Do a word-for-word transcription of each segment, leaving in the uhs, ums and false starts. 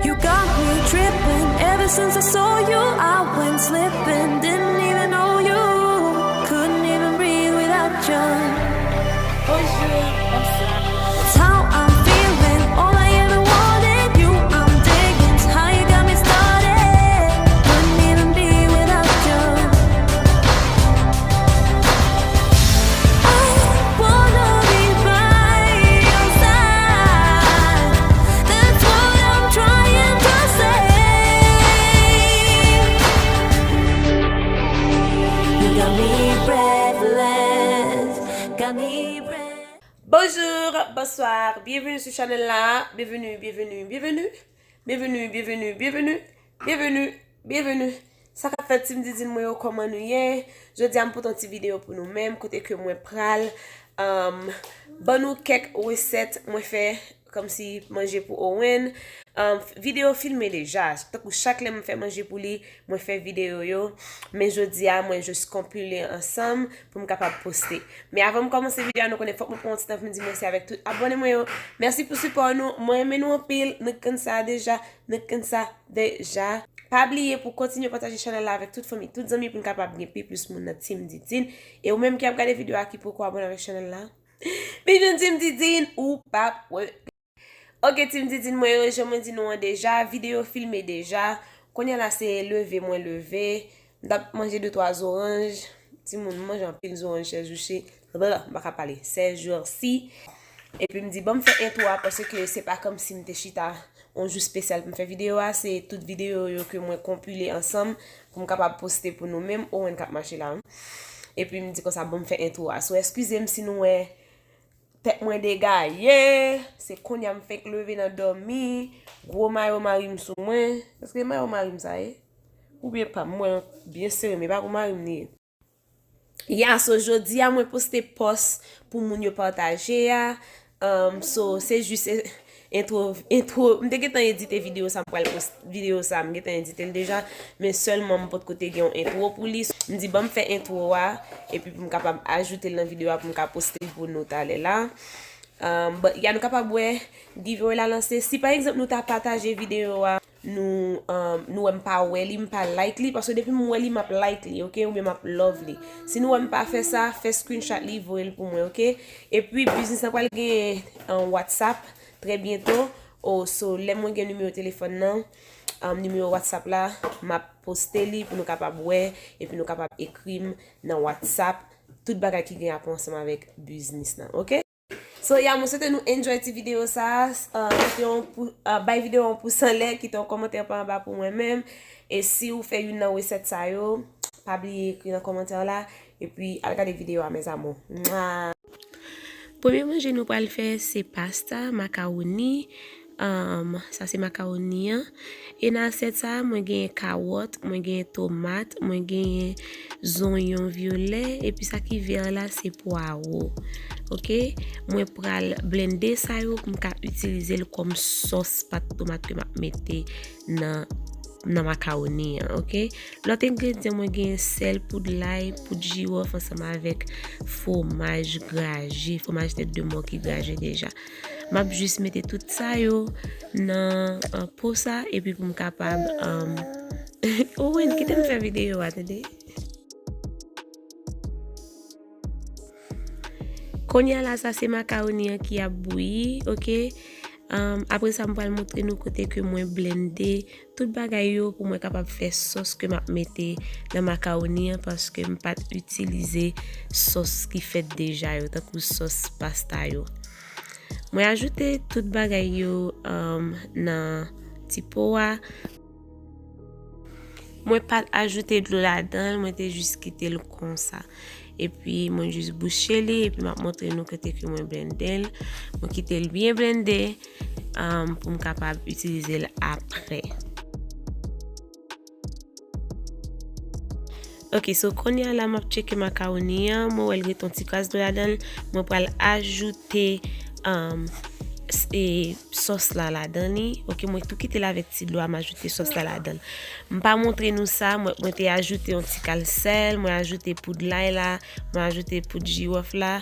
You got me tripping. Ever since I saw you, I went slipping. Didn't even know you. Couldn't even breathe without you. Bonjou, bonswa. It's how I'm feeling. All I ever wanted, you I'm digging. It's how you got me started. Couldn't even be without you. I wanna be by your side. That's what I'm trying to say. You got me breathless, got me breathless. Bonjou, bonswa, byenveni sou chanèl la. Byenveni, byenveni, byenveni. Byenveni, byenveni, byenveni. Byenveni, byenveni. Sa k ap fèt, Team Didine mwen yo, kòman nou ye? Jodi a m pote yon ti videyo pou nou menm, kote ke mwen pral, um, ban nou kèk resèt mwen fè kòmsi manje pou Owen. Um, videyo filme deja. Tankou chak lè m fè manje pou li, mwen fè videyo yo. Men jodi a, mwen jis konpile ansanm pou m kapab poste. Men avan m kòmanse videyo a, nou konnen fòk mwen pran yon ti tan pou m di mèsi avèk tout abòne mwen yo. Mèsi pou sipò nou. Mwen renmen nou anpil. Nou konn sa deja. Nou konn sa deja. Pa bliye pou kontinye pataje chanèl la avèk tout fanmi, tout zanmi pou n kapab gen pi plis moun nan Team Didine. E ou menm ki ap gade videyo a ki poko abòne avèk chanèl la, vin jwenn Team Didine, ou p ap regrèt. Ok, Team Didine mwen yo, jan mwen di nou an deja, videyo filme deja. Kounye a la se leve mwen leve. M t ap manje de twa zoranj. Timoun, m manje anpil zoranj sèjousi. Bla, m pa ka pale. Sèjousi. Epi m di, ban m fè entwo a, paske se pa kòmsi m te chita yon jou espesyal pou m fè videyo a. Se tout videyo yo ke mwen konpile ansanm pou m kapab poste pou nou menm. Owen k ap mache la, wi. Epi m di konsa, ban m fè entwo a. So, eskize m si nou wè tèt mwen degaye. Se kounye a m fenk leve nan dòmi. Gwo mayo mari m sou mwen. Èske mayo mari m sa ye? Oubyen pa m? Mwen byen sere, men pa pou mari m li ye. Ya, so jodi a mwen poste pòs pou moun yo pataje a. Um, so, se jis e- entwo, entwo. M te gentan edite videyo sa, m pral poste videyo sa, m gentan edite l deja, men sèlman m potko te gen yon entwo pou li. M di, ban m fè entwo a, epi pou m kapab ajoute l nan videyo a, pou m ka poste l pou nou talè la. Um, but, ya, nou kapab wè, giveaway la lanse. Si, pa egzanp, nou ta pataje videyo a, nou, um, nou wè m pa wè li, m pa like li, paske depi m wè li, m ap like li, ok? Oubyen m ap love li. Si nou wè m pa fè sa, fè screenshot li, voye l pou mwen, ok? Epi, biznis lan pral gen, um, WhatsApp trè byento. Oh, so, lè mwen gen nimewo telefòn nan, um, nimewo WhatsApp la, m ap poste li pou nou kapab wè, epi nou kapab ekri m nan WhatsApp, tout bagay ki gen rapò ansanm avèk biznis lan, ok? So, ya, mwen swete nou enjoy ti videyo sa. Uh, kite yon pou, uh, bay videyo yon pous anlè, kite yon kòmantè pa anba pou mwen menm. E si ou fè youn nan resèt sa yo, pa bliye ekri nan kòmantè la. Epi, al gade videyo a, mes amours. Mwa! Premye manje nou pral fè, se pasta, makawoni. Um, sa se makawoni an. E nan asyèt sa, mwen genyen kawòt, mwen genyen tomat, mwen genyen zonyon vyolè, epi sa ki vè la, se pwawo. Ok? Mwen pral blende sa yo pou m ka itilize l kòm sòs pat tomat ke m ap mete nan, nan makawoni an, ok? Lòt engredyan mwen genyen sèl, poud lay, poud jiwòf ansanm avèk fwomaj graje, fwomaj tèt de mò ki graje deja. M ap jis mete tout sa yo nan, uh, po sa, epi pou m kapab, um, Owen, kite m fè videyo a, tande. Kounye a la, sa se makawoni an ki ap bouyi, ok? Um, apre sa, m pral montre nou kote ke mwen blende tout bagay yo pou mwen kapab fè sòs ke m ap mete nan makawoni an, paske m pa t itilize sòs ki fèt deja yo, tankou sòs pasta yo. Mwen ajoute tout bagay yo, um, nan ti po a. Mwen pa t ajoute dlo ladan l, mwen te jis kite l konsa. Epi mwen jis bouche li, epi m ap montre nou kote ke mwen blende l. Mwen kite l byen blende, um, pou m kapab itilize l apre. Ok, so kounye a la m ap tcheke makawoni an, mwen wè l ret yon ti kras dlo ladan l, mwen pral ajoute, um, s- e, sòs la ladan li. Ok, mwen tou kite l avèk ti dlo a, m ajoute sòs la ladan l. M pa montre nou sa, mwen, mwen te ajoute yon ti kal sèl, mwen ajoute poud lay la, mwen ajoute poud jiwòf la,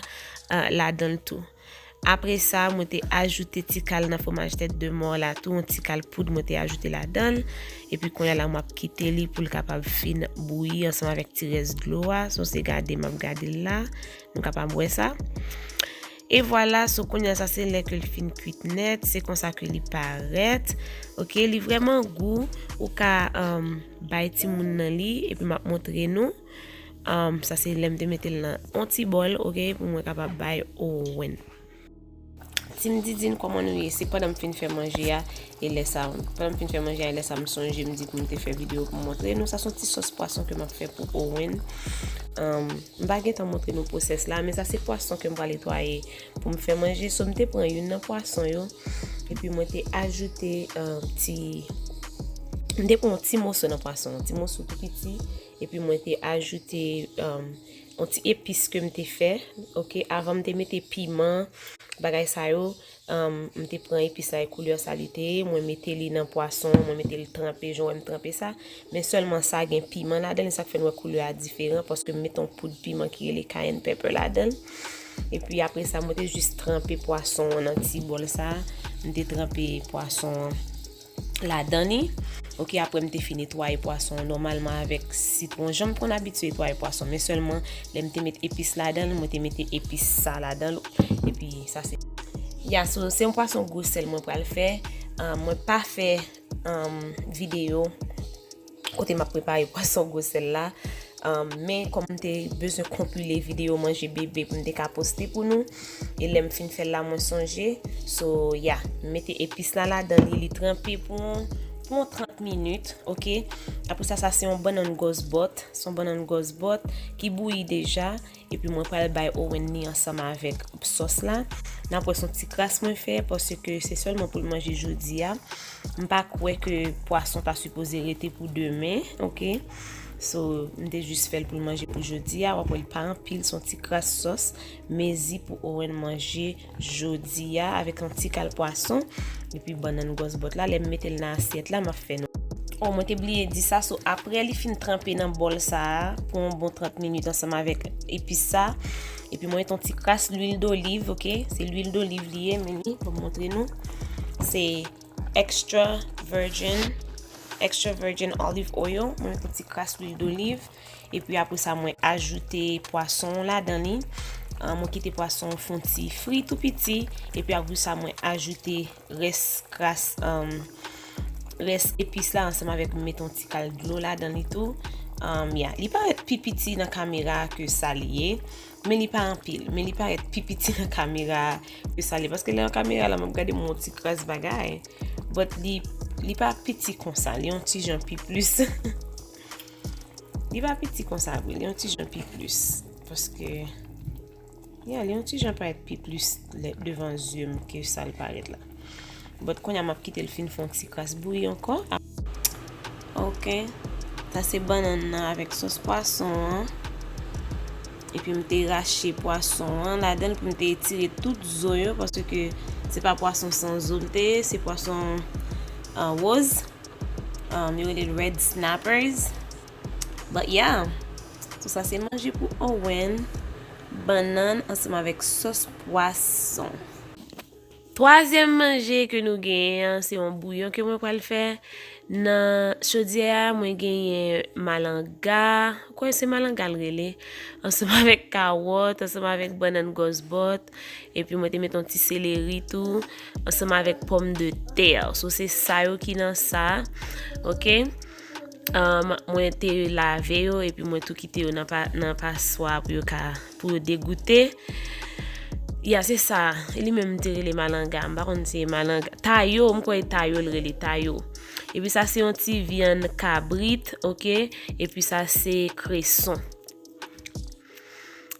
uh, ladan l tou. Apre sa, mwen te ajoute ti kal nan fwomaj tèt de mò la tou, yon ti kal poud mwen te ajoute ladan l. Epi kounye a la, m ap kite li pou l kapab fin bouyi ansanm avèk ti rès dlo a. Si w se gade, m ap gade l la. Nou kapab wè sa. E vwala, so kounye a sa se lè ke l fin kuit nèt, se konsa ke li parèt. Oke, li vrèman gou, ou ka, um, bay timoun nan li, epi m ap montre nou. Um, sa se lè m te mete l nan yon ti bòl, oke, pou mwen kapab bay Owen. Team Didine, kòman nou ye? Se pandan m fin fè manje a, e lè sa, pandan m fin fè manje a, e lè sa m sonje m di pou m te fè videyo pou m montre nou. Sa se yon ti sòs pwason ke m ap fè pou Owen. Um, m pa gentan montre nou pwosès la, men sa se pwason ke m pral netwaye pou m fè manje. So, m te pran youn nan pwason yo, epi mwen te ajoute, um, ti, m te pran yon ti moso nan pwason, yon ti moso tou piti, epi mwen te ajoute, um, yon ti epis ke m te fè, oke, avan m te mete piman, bagay sa yo, um, m te pran epis la e koulè sa li te ye, mwen mete li nan pwason, mwen mete l tranpe, jan w wè m tranpe sa, men sèlman sa gen piman ladan li, sa k fè n wè koulè a diferan, paske m mete yon poud piman ki rele cayenne pepper ladan l. Epi apre sa, mwen te jis tranpe pwason an nan ti bòl sa, m te tranpe pwason an ladan li. Oke, apre m te fin netwaye pwason an nòmalman avèk sitwon, jan m konn abitye netwaye pwason, men sèlman lè m te met epis ladan l, mwen te mete epis sa ladan l, epi sa se. Ya, so, se yon pwason gwosèl mwen pral fè. Ah, mwen pa fè, um, videyo kote m ap prepare pwason gwosèl la. Um, men kòm m te bezwen konpile videyo manje bebe pou m te ka poste pou nou, e lè m fin fè l la, mwen sonje. So, ya, m mete epis la ladan li, li tranpe pou yon, pou yon trant minit, oke? Apre sa, sa se yon bannann gòzbòt, se yon bannann gòzbòt ki bouyi deja, epi mwen pral bay Owen li ansanm avèk sòs la. N ap wè se yon ti kras mwen fè, paske se sèlman pou l manje jodi a. M pa kwè ke pwason ta sipoze rete pou demen, oke? So, m te jis fè l pou l manje pou jodi a. W ap wè li pa anpil, se yon ti kras sòs. Mezi pou Owen manje jodi a avèk yon ti kal pwason. Epi bannann gòzbòt la, lè m mete l nan asyèt la, m ap fè nou. Oh, mwen te bliye di sa. So, apre li fin tranpe nan bòl sa a pou yon bon trant minit ansanm avèk epis sa, epi mwen met yon ti kras lwil doliv, oke? Se lwil doliv li ye, men li, pou m montre nou. Se extra virgin, extra virgin olive oil. Mwen met yon ti kras lwil doliv. Epi apre sa, mwen ajoute pwason an ladan li. Ah, mwen kite pwason an fon ti fri tou piti. Epi apre sa, mwen ajoute rès kras, um, rès epis la ansanm avèk m met yon ti kal dlo ladan li tou. Um, ya, li parèt pi piti nan kamera ke sa li ye. Men li pa anpil, men li parèt pi piti nan kamera ke sa li ye. Paske lè nan kamera la, m ap gade m wè yon ti kras bagay. But li, li pa piti konsa, li yon ti jan pi plis. Li pa piti konsa vre, li yon ti jan pi plis. Paske, ya, li yon ti jan parèt pi plis lè, devan zye m ke sa l parèt la. But kounye a m ap kite l fin fè yon ti kras bouyi ankò. Oke. Sa se bannann nan avèk sòs pwason an. Epi m te rache pwason an ladan l pou m te etire tout zo yo, paske se pa pwason san zo m te ye, se pwason, ah, woz. Um, yo rele l red snappers. But yeah. So sa se manje pou Owen. Bannann ansanm avèk sòs pwason. Twazyèm manje ke nou genyen an, se yon bouyon ke mwen pral fè. Nan chodyè a, mwen genyen malanga, kwè se malanga l rele, ansanm avèk kawòt, ansanm avèk bannann gòzbòt, epi mwen te met yon ti seleri tou, ansanm avèk pòmdetè. So, se sa yo ki nan sa, oke? Um, mwen te lave yo, epi mwen tou kite yo nan pa-, nan paswa pou yo ka, pou yo degoute. Ya, se sa. E li menm m te rele malanga. M pa konn si se malanga. Tayo, m kwè tayo l rele, tayo. Epi sa se yon ti vyann kabrit, oke? Epi sa se kreson.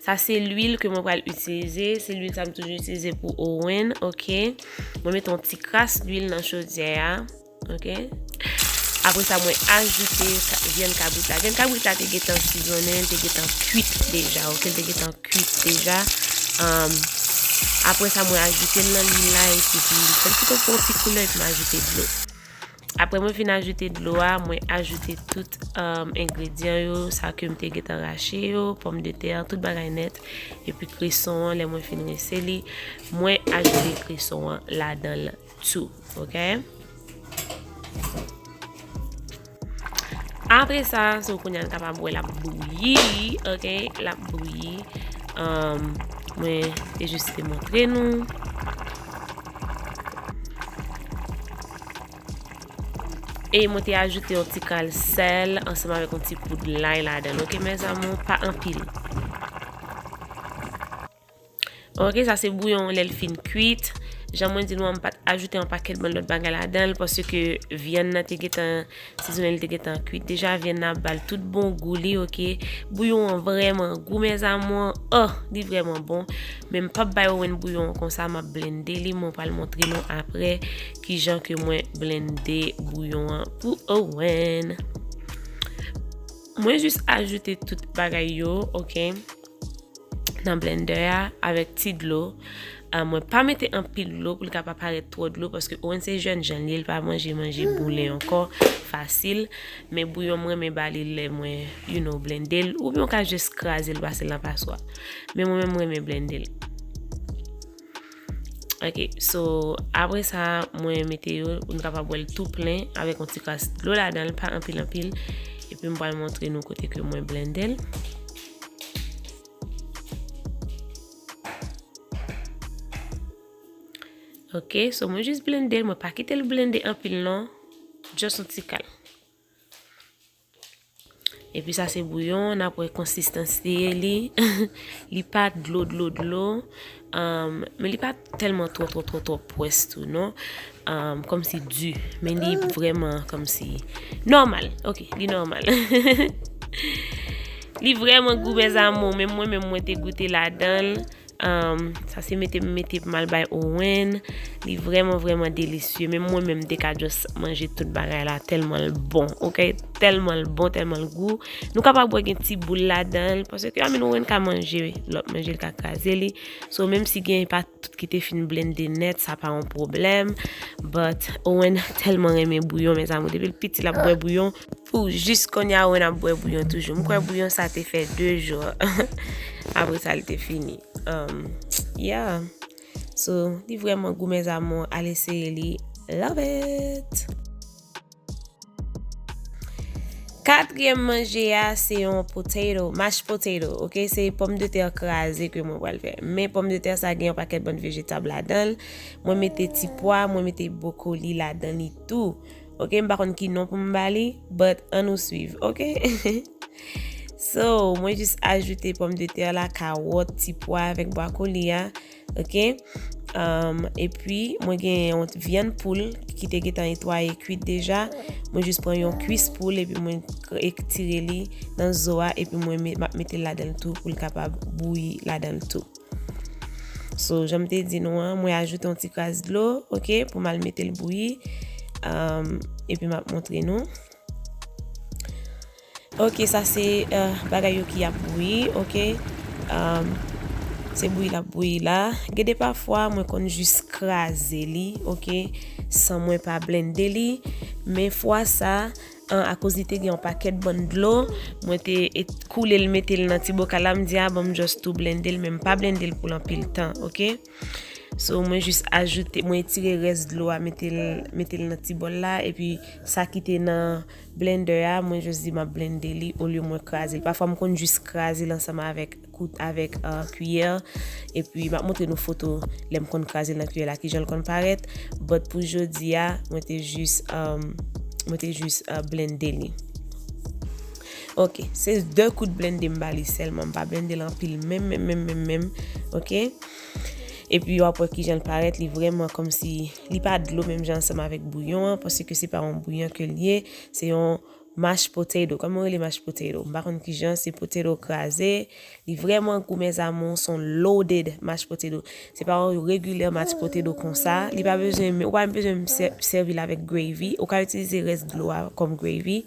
Sa se lwil ke mwen pral itilize. Se lwil sa m toujou itilize pou Owen, oke? Mwen met yon ti kras lwil nan chodyè a, oke? Apre sa, mwen ajoute ka-, vyann kabrit la. Vyann kabrit la te gentan sizonnen, te gentan kuit deja, oke? Te gentan kuit deja. Um, apre sa, mwen ajoute l nan lwil la, epi m fè l kite pou yon ti koulè, epi m ajoute dlo. Apre mwen fin ajoute dlo a, mwen ajoute tout um, engredyan yo, sa ke m te gentan rache yo, pòmdetè, tout bagay nèt. Epi kreson an, lè mwen fin rense li, mwen ajoute kreson an ladan l tou, ok? Apre sa, so kounye a n kapab wè l ap bouyi, ok? L ap bouyi. Um, mwen te jis te montre nou. E mwen te ajoute yon ti kal sèl ansanm avèk yon ti poud lay ladan l, ok, mes amours, pa anpil. Ok, sa se bouyon lè l fin kwit. Jan mwen di nou an, m pa t ajoute yon pakèt bann lòt bagay ladan l, paske vyann nan te gentan, sizonnen li te gentan kwit. Deja, vyann nan ap ba l tout bon gou li, ok. Bouyon an vrèman gou, mes amours. Oh, li vrèman bon. Men m p ap bay Owen bouyon an konsa, m ap blende li. Mwen pral montre nou apre kijan ke mwen blende bouyon an pou Owen. Mwen jis ajoute tout bagay yo, ok, nan blender a avèk ti dlo. Ah, mwen pa mete anpil dlo pou l ka pa parèt twò dlo, paske Owen se jèn jan li ye, li pa manje, manje boulen ankò fasil. Men bouyon, mwen renmen ba li lè mwen, you know, blende l. Oubyen w ka jis kraze l, pase l nan paswa. Men mwen menm, mwen renmen blende l. Ok, so, apre sa, mwen mete yo, nou kapab wè l tou plen, avèk yon ti kras dlo ladan l, pa anpil anpil. Epi m pral montre nou kote ke mwen blende l. Ok, so mwen jis blende l, mwen pa kite l blende anpil non. Just yon ti kal. Epi sa se bouyon, n ap wè konsistans li ye li. Li pa dlo, dlo, dlo. Um, men li pa tèlman twò, twò, twò, twò pwès tou, non. Um, kòmsi di. Men li vrèman kòmsi nòmal. Ok, li nòmal. Li vrèman gou, mes amours. Men mwen, men mwen te goute ladan l. Um, sa se mete m mete pou m al bay Owen. Li vrèman, vrèman delisye. Men mwen menm, m te ka just manje tout bagay la tèlman l bon. Ok? Tèlman l bon, tèlman l gou. Nou kapab wè gen ti boul ladan l. Paske, I mean, Owen ka manje lòt manje, l ka kraze li. So, menm si gen pa tout ki te fin blende nèt, sa pa yon pwoblèm. But, Owen tèlman renmen bouyon, mes amours. Depi l piti, l ap bwè bouyon. Pou jis kounye a, Owen ap bwè bouyon toujou. M kwè bouyon sa te fè de jou. Apre sa, li te fini. Um, yeah. So, li vrèman gou, mes amours. Al eseye li. Love it! Katriyèm manje a, se yon potato, mashed potato, ok? Se pòmdetè kraze ke mwen pral fè. Men pòmdetè sa gen yon pakèt bann vejetab ladan l. Mwen mete ti pwa, mwen mete bwokoli ladan li tou. Ok, m pa konn ki non pou m ba li, but ann nou swiv, ok? So, mwen jis ajoute pòmdetè la, kawòt, ti pwa avèk bwokoli a, ok? Um, epi, mwen gen yon vyann poul ki te gentan netwaye, kwit deja. Mwen jis pran yon kwis poul epi mwen k-, etire li nan zo a, epi mwen me-, m ap mete l ladan l tou pou l kapab bouyi ladan l tou. So, jan m te di nou an, mwen ajoute yon ti kras dlo, ok, pou m al mete l bouyi. Um, epi m ap montre nou. Ok, sa se, uh, bagay yo ki ap bouyi, ok. Um, se bouyi l ap bouyi la. Gen de pafwa, mwen konn jis kraze li, ok, san mwen pa blende li. Men fwa sa, an, akoz li te gen yon pakèt bann dlo, mwen te et-, koule l, mete l nan ti bokal la, m di, a, bon, m just tou blende l, men m pa blende l pou l anpil tan, ok? So, mwen jis ajoute, mwen etire rès dlo a, mete l, mete l nan ti bòl la, epi sa ki te nan blender a, mwen just di m ap blende li, olye mwen kraze l. Pafwa, m konn jis kraze l ansanm avèk kout-, avèk, uh, kiyè. Epi, m ap montre nou foto lè m konn kraze l nan kiyè la, kijan l konn parèt. But pou jodi a, mwen te jis, um, mwen te jis, uh, blende li. Ok, se de kout blende m ba li sèlman, m pa blende l anpil menm, menm, menm, menm, menm. Ok? Epi, w ap wè kijan l parèt, li vrèman kòmsi, li pa dlo menm jan ansanm avèk bouyon an, paske se pa yon bouyon ke l ye, se yon mashed potato. Kòman yo rele mashed potato? M pa konn kijan, se potato kraze. Li vrèman gou, mes amours, se yon loaded mashed potato. Se pa yon regular mashed potato konsa. Li pa bezwen, ou pa bezwen sè- sèvi l avèk gravy. Ou ka itilize rès dlo a kòm gravy.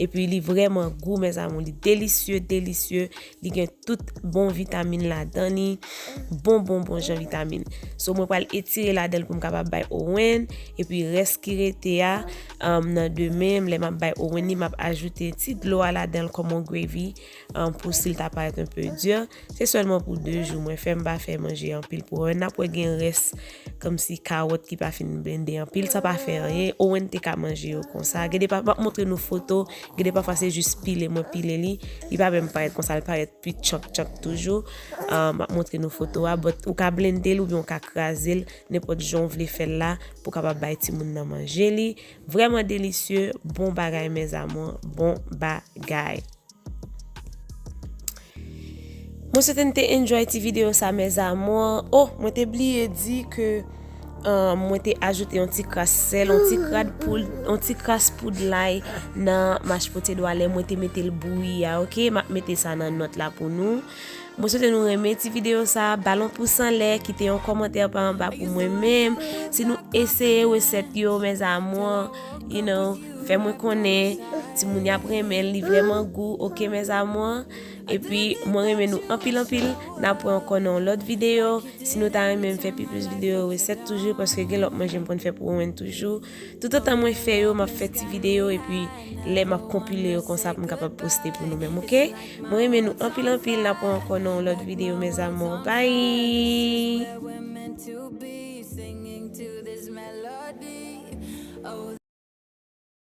Epi li vrèman gou, mes amours. Li delisye, delisye. Li gen tout bon vitamin ladan li. Bon, bon, bon jan vitamin. So, mwen pral etire ladan l pou m kapab bay Owen. Epi rès ki rete a, um, nan demen, lè m ap bay Owen li, m ap ajoute ti dlo a ladan l kòm yon gravy, um, pou si l ta parèt un peu dur. Se sèlman pou de jou mwen fè, m pa fè manje anpil pou Owen. N ap wè gen rès kòmsi kawòt ki pa fin blende anpil, sa pa fè anyen. Owen te ka manje yo konsa. Gen de pa, m ap montre nou foto. Gen de pafwa se jis pile mwen pile li. Li pa menm parèt konsa, li parèt pi chunk chunk toujou. Ah, m ap montre nou foto a, but ou ka blende l oubyen ou ka kraze l, nenpòt jan w vle fè l la, pou w kapab bay timoun nan manje li. Vrèman delisye, bon bagay, mes amours, bon bagay. Mwen swete n te enjoy ti videyo sa, mes amours. Oh, mwen te bliye di ke, ah, mwen te ajoute yon ti kras sèl, yon ti krad poud, yon ti kras poud lay nan mashed potato a lè mwen te mete l bouyi a, oke? M ap mete sa nan nòt la pou nou. Mwen swete nou renmen ti videyo sa, ba l yon pous anlè, kite yon kòmantè pa anba pou mwen menm. Si nou eseye resèt yo, mes amours, you know, fè mwen konnen. Timoun y ap renmen l, li vrèman gou, oke, mes amours. Epi, mwen renmen nou anpil, anpil. N ap wè ankò nan yon lòt videyo. Si nou ta renmen m fè pi plis videyo resèt toujou, paske gen lòt manje m konn fè pou Owen toujou. Toutotan mwen fè yo, m ap fè ti videyo, epi lè m ap konpile yo konsa pou m kapab poste pou nou menm, oke? Mwen renmen nou anpil, anpil. N ap wè ankò nan yon lòt videyo, mes amours. Bye!